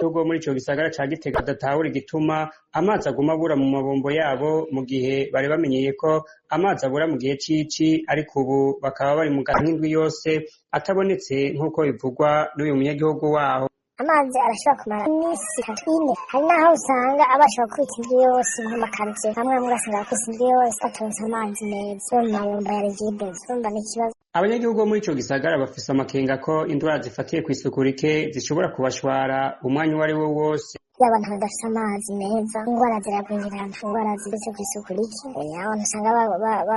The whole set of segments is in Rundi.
Ubwo muri ico gisagara ca Gitega badatahura igituma amazi aguma abura mu mabombo yabo, mu gihe bari bamenyeye ko amazi abura mu gihe c'ici, ariko ubu bakaba bari mu nk'indwi yose atabonetse, nk'uko bivugwa n'uyu munyagihugu waho. Amazi arashobora kumara iminsi 3, 4. Hari n'aho usanga abasha gukubita indwi yose, nk'amakaritsiye amwe amwe ugasanga bakubise indwi yose bataronse amazi meza yo mu mabombo ya Regideso. Urumva ni ikibazo. Abanyagihugu bo muri ico gisagara bafise amakenga ko indwara zifatiye kw'isuku rike zishobora kubashwara umwanya uwo ari wo wose. Iyo abantu badafise amazi meza, ingwara ziragwirirana, ingwara ziturutse kw'isuku rike. Abantu usanga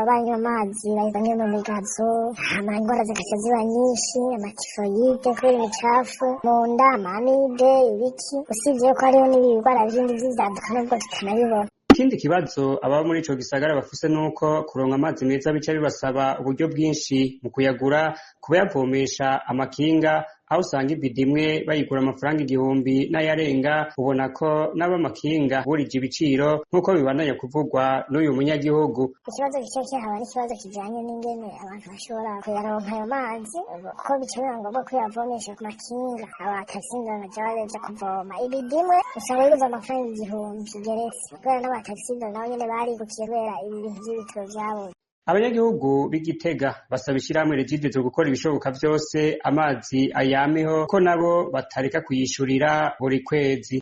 banywa amazi banywa mu migazo, hama ingwara zigaca ziba nyinshi, amatifoyide kubera imicafu mu nda, ama amibe, ibiki, usibye yuko hariho n'ibigwara bindi vy'ivyaduka nubwo tutanabibona. Ikindi kibazo ababa muri ico gisagara bafise nuko kuronka amazi meza bica bibasaba uburyo bwinshi mu kuyagura, kuyavomesha amakinga, aho usanga ibido imwe bayigura amafaranga 1000 n'ayarenga. Ubona ko n'abamakinga burije ibiciro, nk'uko bibandanya kuvugwa n'uyu munyagihugu. Ikibazo gica kihaba n'ikibazo kijanye n'ingene abantu bashobora kuyaronka ayo mazi, kuko bica biba ngombwa ko uyavomesha ku makinga. Abataxi bakaja baja kuvoma ibido imwe, usanga biguze amafaranga 1000 igeretse, kubera n'abataxi nabo nyene barigukiye kubera ibintu vy'ibitoro vyabuze. Abanyagihugu b'i Gitega basaba ishirahamwe Regideso gukora ibishoboka vyose amazi ayameho, ko nabo batareka kuyishurira buri kwezi.